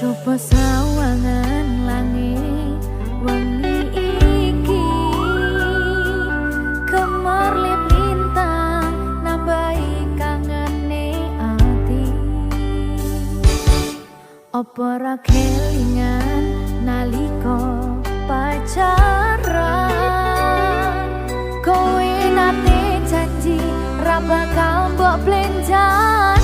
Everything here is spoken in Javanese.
Coba sawangan langit wengi iki, gemerlip lintang nambahi kangene ati. Apa ra kelingan nalika pacaran, kowe nate janji ra bakal mbok blenjani.